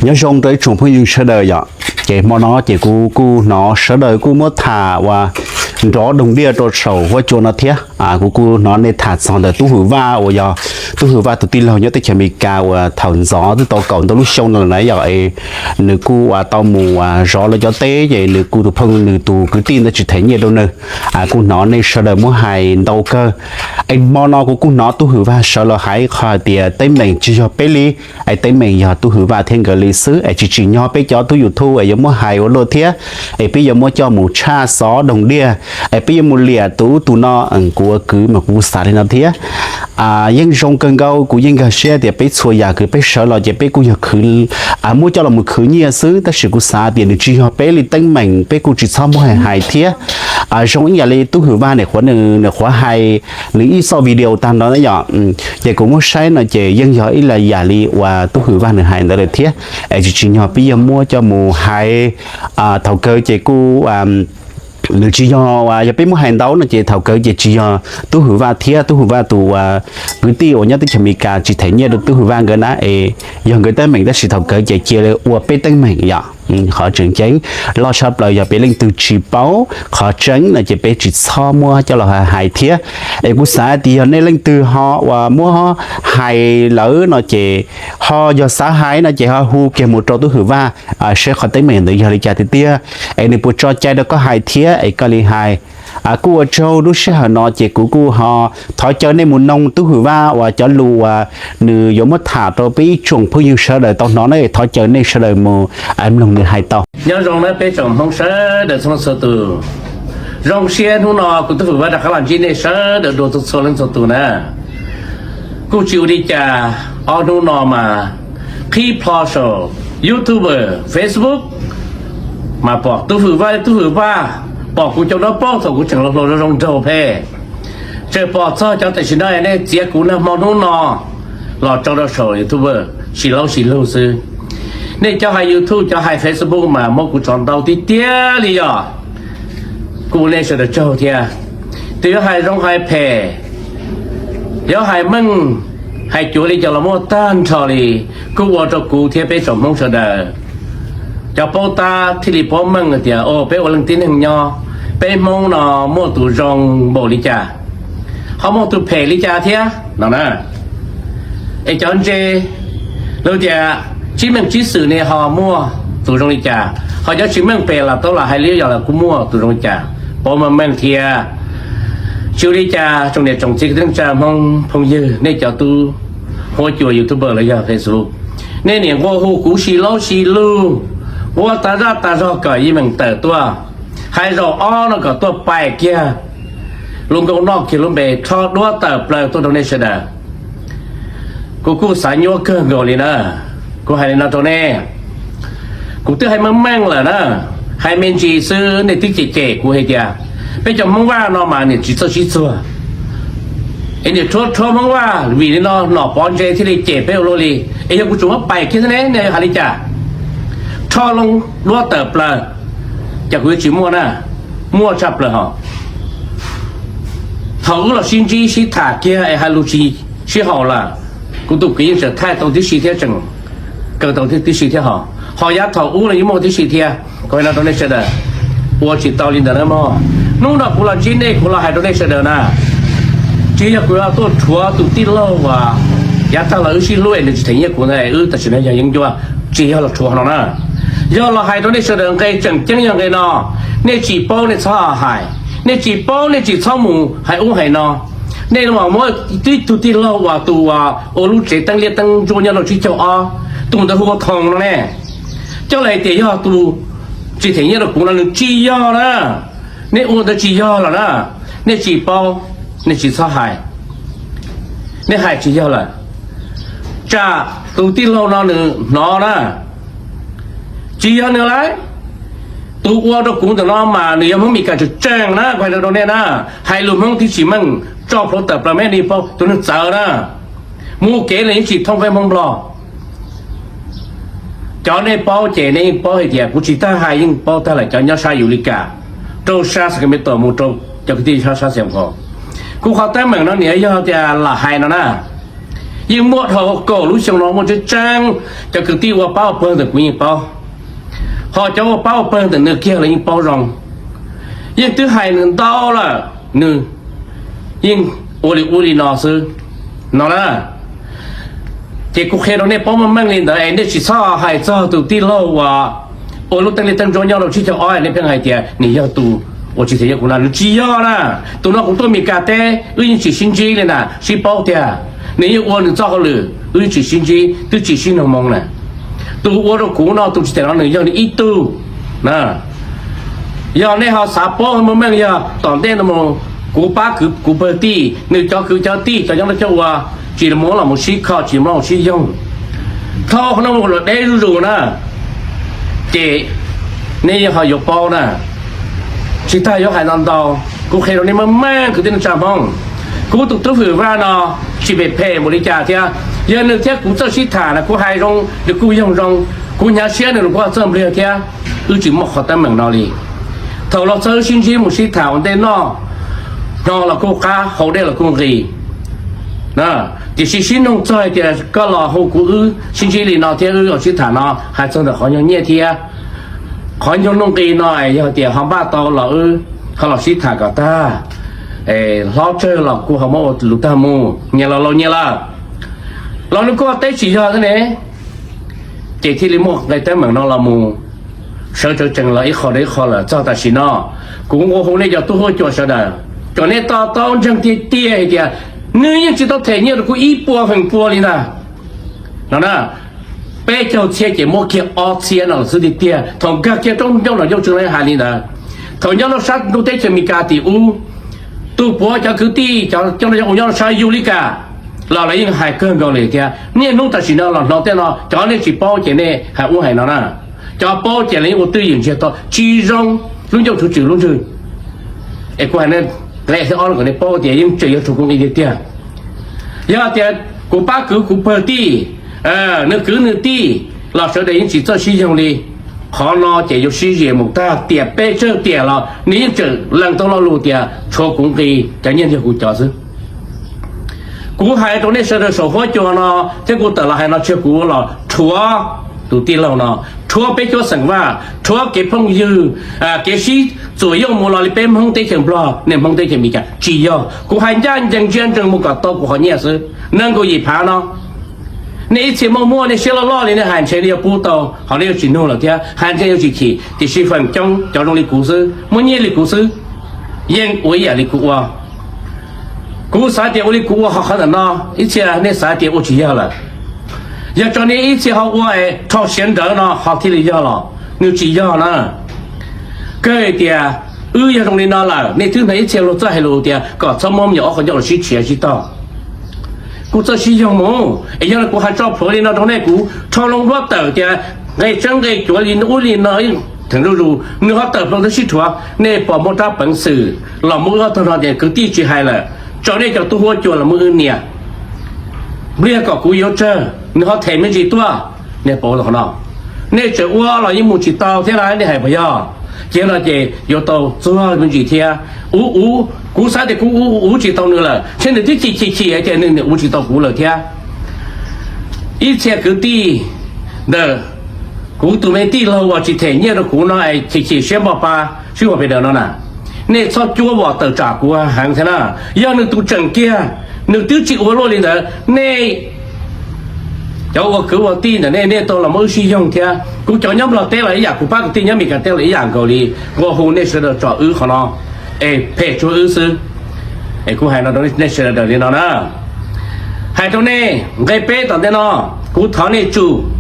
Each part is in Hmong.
Nyob zoo rau ib tsoom phooj ywg sawv daws yom. Ces hmo no ces kuv kuj hnov sawv daws kuj muab tham uas nrov doog diaj rau saum huab cua no thiab. Kuv kuj hnov nej tham txog ntawm Tub Hwm Vaj uas yog Tub Hwm Vaj tus tij laug nyob teb chaws Amelikas uas thaum ntxov twb tau kaum ntau lub xyoo no lawm na yom. Nws kuj uas tau mus zov lawv cov teb ces nws kuj tus phooj nws tus kwv tij ntawd tsis them nyiaj rau nws. Kuj hnov nej sawv daws muab hais ntau kawg. Es hmo no kuv kuj hnov Tub Hwm Vaj sawv los hais qhov hais tias teeb meem tsis yog peb li, es teeb meem yog Tub Hwm Vaj thiab nkawd li xwb, es tsis tsim nyog peb cov tub YouTube es yuav muab hais ua luaj thiab, es peb yuav muab coj mus tshaj xov doog diaj, es peb yuav mus liam tus ub tus no. Kuv ua kwv mas kuv xav li no thiab. Yeej zoo kawg nkaus, kuv yeej nkag siab tias peb txhua yam kws peb sawv los ces peb kuj yog khwv, muab coj los mus khwv nyiaj xwb, tab sis kuv xav tias nws tsis yog peb li teeb meem, peb kuj tsis txhob muab hais hais thiab. Zoo ib yam li Tub Hwm Vaj nws qhuav, nws qhuav hais nws ib txoj video tag nrho na yom. Ces kuv muab saib no ces yeej yog ib yam li uas Tub Hwm Vaj nws hais ntawd lawm thiab. Es tsis tsim nyog peb yuav muab coj mus hais. Thaum kawg ces kuj nws tsis yog, yog peb muab hais ntau no ces thaum kawg ces tsis yog Tub Hwm Vaj thiab Tub Hwm Vaj tus uas kwv tij uas nyob teb chaws Amelikas tsis them nyiaj rau Tub Hwm Vaj nkawd na, es yog nkawd teeb meem, tab sis thaum kawg ces cia li ua peb teeb meem yom. Qhov tseem ceeb loj tshaj plaws yog peb leej twg tsis paub qhov tseeb no ces peb tsis txhob muab coj los hais thiab. Es kuv xav tias yog nej leej twg ho uas muab hais lawm no ces ho yog xav hais no ces ho hu kiag mus rau Tub Hwm Vaj, saib qhov teeb meem ntawd yog li cas tiag tiag, es nws puas tso cai rau koj hais thiab es koj li hais. Kuj ua tsaug lub sij hawm no ces kuv kuj ho thov caw nej mus noog Tub Hwm Vaj uas cov lus uas nws yuav muab tham rau peb ib tsoom phooj ywg sawv daws tau hnov na, thov caw nej sawv daws mus mloog nws hais tau. Nyob zoo na peb tsoom Hmoob sawv daws txhua leej txhua tus. Zoo siab hnub no kuv Tub Hwm Vaj rov qab los ntsib nej sawv daws dua txhua txhua leej txhua tus na. Kuj tsis ua li cas, ob hnub no mas qhib plho saum YouTube, Facebook, mas pom Tub Hwm Vaj, Tub Hwm Vaj, pom kuv cov duab paug thaum kuv tseem hluas hluas zoo zoo nraug phem. Tseem pom txog cov tam sim no nej txiav kuv nag hmo hnub no los tso rau saum YouTube, sis laub sis lug xwb. Nej cov hais YouTube, cov hais Facebook mas muab kuv tsov ntau tiag tiag li yog. Kuj ua nej sawv daws tsaug thiab. Tus yuav hais zoo hais phem, yuav hais meej hais cuav li cas los muaj tag nrho li. Kuj ua rau kuv thiab peb tsoom Hmoob sawv daws cov paub tab thiaj li paub meej tias, o, peb ua leej tib neeg nyob, peb Hmoob no muaj tus zoo npaum li cas, ho muaj tus phem li cas thiab no na. Es cov ntse, lawv tias tsib meej tsib xwm ne ho muaj tus zoo li cas, ho cov tsis meej pem los tau los hais li yog los kuj muaj tus zoo li cas, paub meej meej thiab. Tsis ua li cas tsoom niam tsoom txiv kwv tij neej tsa Hmoob phooj ywg, nej cov tub huab cua YouTube los yog Facebook, nej niaj nquag hu kuv sis laub sis lug, ua tas zaj tas zog kom yeej meem tawm tuaj, hais zaum ob no kom tuaj pais kiag lub nkaus noj kiag lub npe, rho duab tawm plaws tuaj rau nej sawv daws. Kuv kuj xav nyuaj kawg nkaus li na. Kuv hais li no rau nej, kuv twb hais meej meej lawm na, hais me ntsis xwb nej twb cem cem kuv hais tias peb cov Hmoob Vaj no mas niam tsis txawj sib txuag, es niam rhuav rhuav Hmoob Vaj, vim li no Nom Pov ntse thiaj li cem peb ua luaj li. Es yog kuv tseem muab pais kiag thiab ne, nej hais li cas? Rho loo duab tawm plaws, cas kuv yuav tsis muaj na? Muaj tshaj plaws hos. Thaum wb los sib ntsib sib tham kiag es hais lus tsis sib haum lawm, kuv tus kwv yeej tseem thaij tau tib si thiab, tseem kaw tau tib si thiab hos. Ho yav thaum ub los yeej muaj tib si thiab. Kuv hais no rau nej sawv daws, ua tsis tau li ntawd na mog. Hnub no kuv los ntsib nej, kuv los hais rau nej sawv daws na, tsis yog kuv tuaj rhuav tus tij laug uas yav tag los wb sib hlub es nws tsis them nyiaj kuv ntawd, wb tam sim no yog yeeb ncuab, tsis yog los rhuav no na. Yog los hais rau nej sawv daws nqe tseem ceeb yog nqe no, nej tsis paub nej txhob hais, nej tsis paub nej tsis txhob mus hais ub hais no. Nej los muab tib tug tij laug uas tus uas ua lub tsev teeb liab teeb ntsuab nyob rau tsib caug ob, tus ntawd hu ua Thoo no ne, coj los hais tias yog tus tsis them nyiaj rau kuv no, nws tsis yog na. Nej ua ntawd tsis yog lawm na. Nej tsis paub, nej tsis txhob hais. Nej hais tsis yog lawm, tsam tus tij laug no nws hnov na. Tsis yog nws lauj. Tus ua rau kuv ntawm no mas nws yog Hmoob Meskas tseem tseem na, kuv hais rau nej na. Hais lus Hmoob tib si meej, tso plhuav tawm plaws, nej paub tus neeg txawv na. Mus kev los yeej tsis thooj peb Hmoob Nplog. Cov nej paub ces nej yeej paub hais tias kuv tsis tag hais yeej paub tag lawm, cov nyob sab Yus Lis Kas, rau sab Sacramento mus rau cov kwv tij sab San Diego. Kuv qhov teeb meem no niam yog tias lam hais no na, Yeej muaj dhau kaum lub xyoo no muaj tseeb tseeb, cov kwv tij ua pab ua pawg ntawm kuv yeej paub, ho cov ua pab ua pawg ntawm nws kiag los yeej paub zoo. Yeej twb hais nws ntau lawm, nws yeej ua li ub li no xwb no na. Ces kuv qhia rau nej paub meej meej li ntawd es nej tsis txhob hais txog tus tij laug uas ua lub teeb li teeb ntsuab nyob rau tsib caug ob nej pheej hais tias nws yog tus uas tsis them nyiaj kuv na, nws tsis yog na. Tus no kuv tuaj Mes Kas teb wb yeej tsis sib ntsib li na, sib paub tiag. Nws yeej ua nws txoj hauj lwm, wb tsis sib ntsib twb tsis sib nug moo na. Tus ua rau kuv no tus tsis them no nws yog nws ib tug na. Yog nej ho xav paub meej meej yog tom ntej no mus, kuv pab kwv kuv pawg tij, nws cov kwv cov tij cov nyob laj coj ua, tsis muab los mus sib kho, tsis muab los mus sib yoog, thauj qhov no mus los deb zuj zus na, ces nej yeej ho yuav paub na. Tsis tas yuav hais ntau ntau, kuv qhia rau nej meej meej kwv tij neej tsa Hmoob, kuv tus tub Hwm Vaj no tsis phem phem npaum li cas thiab. Yog nws thiab kuv txawj sib tham na, kuv hais zoo nws kuj yoog zoo, kuv hnyav siab nws los kuj txawj npliag thiab. Wb tsis muaj qhov teeb meem no li. Thaum los txog wb sib ntsib mus sib tham ua ntej noj, hno los kuj qab, haus dej los kuj nqis. Tiam sis sib nug txog hais tias koj los hu kuv wb sib ntsib li no thiab wb los sib tham no hais txog ntawm qhov nyuag nyiaj thiab qhov nyuag nuj nqis no, yog tias ho npaj tau los wb ho los sib tham kom tag, hlob tsawg los kuj ho muab ua lus tag mus, nyias los laus nyias lawm. Los nws kuj teb tsis yog thiab ne. Ces thiaj li muaj nqe teeb meem no los mus sawv tsawv tsees los ib qho rau ib qho lawm txog tam sim no. Kuv nqua hu nej cov tub huab cua sawv daws, kom nej to taub ntseeg tiag tiag hais tias nws yeej tsis tau them nyiaj rau kuv ib puas feem pua li ntag no na. Peb caug txhiab ces muab kiag ob txhiab no los xwb tiag tiag. Thaum nkag kiag rau ncauj no ncauj tseeb lawv hais li ntawd. Thaum nyob rau sab ntuj teb chaws Amelikas tim ub, tus puav cov kwv tij cov coob leej coob mus nyob rau sab Yus Lis Kas los lawv yeej hais kawg nkaus li tias niaj hnub tam sim no los hnov tej no, cov nej tsis paub ces nej hais ub hais no na. Cov paub ces lawv yeej ua twj ywm ntsiag to tsis zoo lub ncauj tswv tswm lub ntswg. Es kuv hais ne, lawv ob kom nej paub tias yeej tseem yog rhuav kuv nqi tiag tiag. Yog tias kuv pab kwv kuv pawg tij, nws kwv nws tij los sawv daws yeej tsis txawj sib yoog li. Qhov no ces yuav sib zis mus tag tiam peb tsawg tiam los nws yeej tseem lees tau lo lus tias rhuav kuv nqi, cov nyiaj yog kuv cov xwb. Kuv hais rau nej sawv daws saum huab cua no thiab kuv tawm los hais no tsis yog kuv los rhuav tus tij laug no, rhuav peb cuab xeem Vaj, rhuav kev phooj ywg, kev sib txuam yoj mus los li peb Hmoob teb chaws Nplog, nej Hmoob teb chaws Amelikas tsis yog. Kuv hais ncaj ncees ntsia ntsees mus kom tau kuv qhov nyiaj xwb, nees nkaum yim phav no. Nej ib txhia muaj muaj nej siab loj loj li nej hais ntshe nej yuav pub tau, ho nej yuav tsis nug lawm thiab, hais ntshe yuav tsis chim, tiam sis feem coob cov zoo li kuv xwb, muaj nyiaj li kuv xwb, yeej ua ib yam li kuv ua. Kuv xav tias ua li kuv ua ho qhov ntawm no, ib txhia nej xav tias ua tsis yog lawm. Yog tso nej ib txhia ho ua rho siav nrawd no ho thiaj li yog los nws tsis yog na. Kawg tias wb yog zoo li no lawm, nej twb hnov ib txhia luag txawj hais lus tias kom txhob muab me nyuam ob qho ncauj los sib tshiav sib tog. Kuv txawj sib yoog mus es yog li kuv hais tso plhuav li no rau nej, kuv rho loo duab tawm tias nqe tseeb nqe cuav li ub li no, theem zuj zus nws ho tawm plaws tau sib rhuav. Nej pom muaj rab peev xwm los muab wb ob tog no tias kwv tij tsis hais lawm, tso nej cov tub huab cua los muab wb nias, npliag kom kuv yuav tsawg, nws ho them me ntsis tuaj. Nej pom qhov no, nej tseem ua los yeej mus tsis tau thiab na, nej hais puas yog? Ces no ces yuav tau txuag me ntsis thiab. Ub ub, kuv xav tias kuv ub ub tsis tau nws lawm, ntshe nws twb chim chim chim hais tias nws nim ua tsis tau kuv lawm thiab. Ib txhia kwv tij ntawm kuv tus me tij laug uas tsis them nyiaj rau kuv no es chim chim siab npo pa sib ua pem daws no na, nej txhob cuab vom tawm tsam kuv heev thiab na. Yog nws tus tseem kiag, nws twb tsis ua luaj li ntawd, nej cov ua kwv ua tij ntawm nej, nej tau los muab wb sib yoog thiab. Kuv cov nyob Nplog teb los ib yam, kuv pab kwv tij nyob Amelikas teb los ib yam nkaus li. Nqua hu nej sawv daws tsom wb qhov no es phem tsuag wb xwb. Es kuv hais no rau nej sawv daws li no na. Hais rau nej nqe peb tom ntej no, kuv thov nej tsum.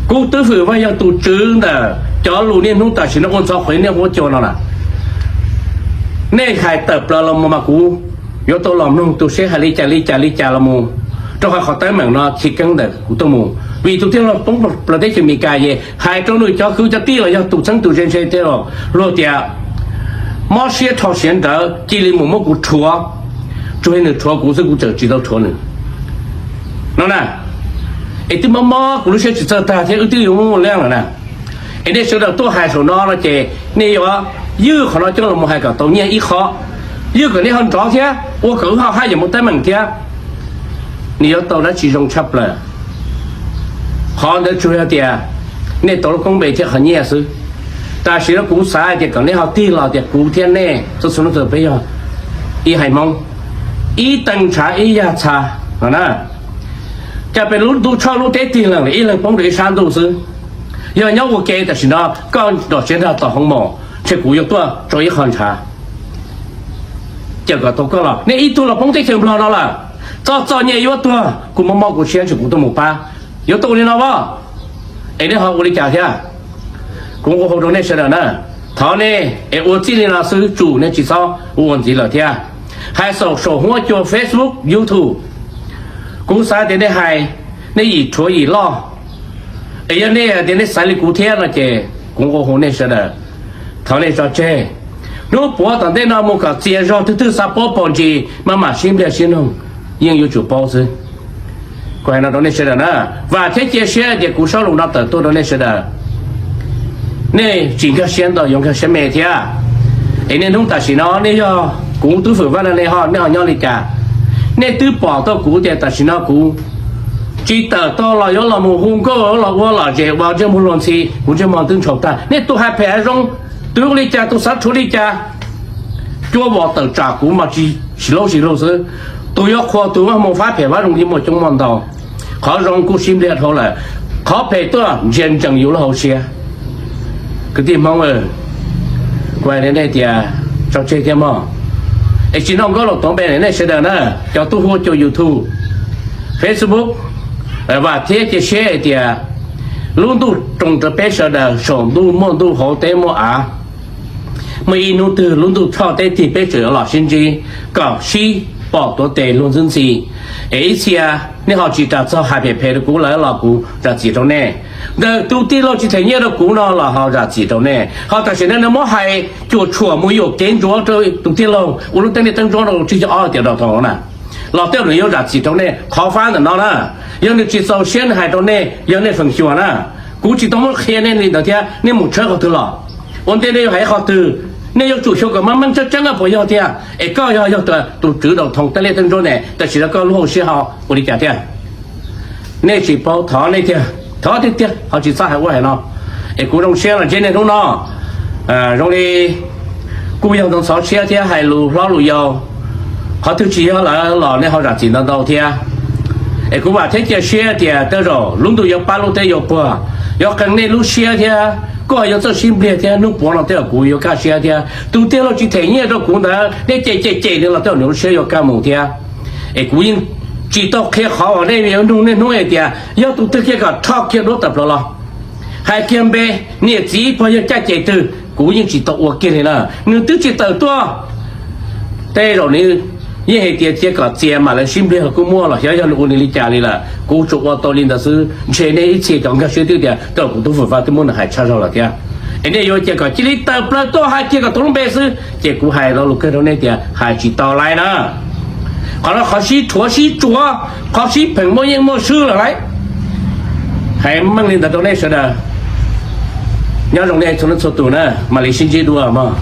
Kuv twb hwm Vaj yog tus tswv ntawm cov lus niaj hnub tam sim no ua ntxhov qhov niaj huab cua no na. Nej hais tawm plaws los mus mas kuv yuav tau los mloog tus seb hais li cas li cas li cas los mus, rau qhov qhov teeb meem no chiv keeb ntawm kuv tuaj mus. Vim tus tij laug poob plaws teb chaws Amelikas es hais rau nws cov kwv cov tij los yog tus txheeb tus ze ntshe tej laus luag tias mob siab rho siav nrawd cia li mus muab kuv rhuav, tsuas yog nws rhuav kuv xwb kuv tseem tsis tau rhuav nws no na. Es twb mob mob kuv lub siab tsis txawj tag thiab wb twb yuav muaj leej lawm na. Es nej sawv daws tuaj hais saum no no ces nej yuav ywj qhov no coj los mus hais kom tau nyiaj ib qho, ywj kom nej ho nrov thiab ua kom wb ho haj yam muaj teeb meem thiab. Nws yuav tau dab tsi zoo tshaj plaws? Qhov ntawd tsuas yog tias nej tau lub koob npe thiab qhov nyiaj xwb. Tam sim no kuv xav hais tias kom nej ho tig los tias kuv thiab nej txhua txhua leej txhua tus peb yog ib haiv Hmoob, ib teev ntshav ib yag txha no na. Cas peb lub ntuj tshoj lub teb tig lees li ib leeg poob rau ib sab ntuj xwb. Yog nyob ua ke tam sim no koj nrog siab nrog tom hoo mos, ntshe kuv yuav tuaj tso ib qho ntshav cawm kom tau koj los. Nej ib tug los poob teb chaws Nplog no lawm, txoj txoj nyaj yuav tuag, kuv mob mob kuv siab ntshe kuv tuaj mus pab. Yuav tau ua li no as? Es nej ho ua li cas thiab? Kuv nqua hu rau nej sawv daws na, thov nej es ua txij li no xwb, tsum nej tsis txhob ua ntxiv lawm thiab. Hais xaum saum huab cua Facebook, YouTube, kuv xav tias nej hais, nej yim rhuav yim loj. Es yog nej hais tias nej xaiv li kuv thiab no ces kuv nqua hu nej sawv daws, thov nej tso tseg. Hnub puav tom ntej no mus kom txias zog, twg twg xav paub pom ntsis mas mam sib npliag sib nug, yeej yuav tsum paub xwb. Kuv hais no rau nej sawv daws na, vam thiab cia siab tias kuv sab lus no tawm tuaj rau nej sawv daws, nej tsis nkag siab ntau, yuav nkag siab me thiab. Es niaj hnub tam sim no nej yog kuv tub fwm Vaj Naj Ne ho nej ho nyob li cas? Nej twb pom tau kuv tias tam sim no kuv tsis tawm tau los yuav los mus hu nkauj los ua lom zem ua ntsej muag luag ntxhi, kuv ntsej muag twb ntshaus tag. Nej tus hais phem hais zoo, tus ua li cas, tus xav rhuav li cas, cua vos tawm tsam kuv mas tsis laub tsis lug xwb. Tus yuav qhuas tus mus fab phem vab zoo li muaj coob muaj ntau. Qhov zoo kuj sib npliag dhau lawm, qhov phem tuaj ntsia ntsees yus lub hauv siab. Kwv tij Hmoob, kuv hais rau nej tias tso tseg thiab mog. Es tsis noj nkauj los tuav npe nej sawv daws na, cov tub huab cua YouTube, Facebook, vam thiab cia siab hais tias lub ntuj roos rau peb sawv daws, saum ntuj muaj ntuj hauv teb muaj av. Muaj ib hnub twg lub ntuj tshoj teb tig peb tseem yuav los sib ntsib kom sib pom tuav tes luag ntxwb ntxhi. Es ib txhia nej ho tsis ras txog hais phem phem rau kuv lawm los kuv zam txim rau nej. Ntawm tus tij laug tsis them nyiaj rau kuv no los ho zam txim rau nej. Ho tam sim no nws muab hais cuam tshuam mus yuam kev ntsuav rau tus tij laug ua lub teeb liaj teeb ntsuab rau tsib caug ob tiam rau thaum na, los tej zaum nws yuav zam txim rau nej qhov fab ntawm no na. Yog nws tsis txaus siab nws hais rau nej, yog nej feem xyuam na, kuv tsis tau muab qhia nej li ntawd thiab, nej mus tshawb qhov twg los? Ua ntej nej yuav hais qhov twg, nej yuav tsum xyuas kom meej meej tseeb tseeb puas yog tiag. Es koj yog yog tus tswv daus thoo teeb liaj teeb ntsuab ne, tam sim no koj lub hauv siab ho ua li cas thiab? Nej tsis paub, thov nej tiag, thov tiag tiag, ho tsis txhob hais ua hais no. Es kuv zoo siab los ntsib nej hnub no, zoo li kuj yog ntxhov ntxhov siab thiab hais lus hlob lus yau. Qhov twg tsis yog lawm los nej ho zam txim ntau ntau thiab. Es kuv vam thiab cia siab tias tej zaum lub ntuj yuav pab lub teb yuav puag, yuav qee nej lub siab thiab, kuj yuav txawj sib npliag thiab. Hnub puav no tej zaum kuv yuav kaj siab thiab. Tus tij laug tsis them nyiaj rau kuv ntawd nej cem cem cem nws los tej zaum nws lub siab yuav kaj mus thiab. Es kuv yeej tsis tau qhia qhov uas nej yuav nug niaj hnub hais tias yog tus twg kiag kom rho kiag duab tawm plaws los, hais kiag npe, niam txiv ib pog yog caj ces twg, kuv yeej tsis tau ua kiag li na. Nws twb tsis tawm tuaj, tej zaum nws yeej hais tias cia kom txias mam lawv sib npliag los kuj muaj los xyov yog nws ua nws li cas li lawm. Kuv tsuas ua tau li ntawd xwb, ntshe nej ib txhia cov nkag siab twb tias tej zaum kuv tub fwm Vaj twb muab nws hais tshaj zog lawm thiab. Es nej yuav cia kom cia li tawm plaws tuaj hais kiag kom tau lub npe xwb, ces kuv hais lo lus kawg rau nej tias hais tsis tau li na. Qhov no qhov sib rhuav sib tsuav, qhov sib pheem muaj yeej muaj swb lawm lauj. Hais meej li ntawd rau nej sawv daws. Nyob zoo nej txhua leej txhua tus na, mam li sib ntsib dua mog.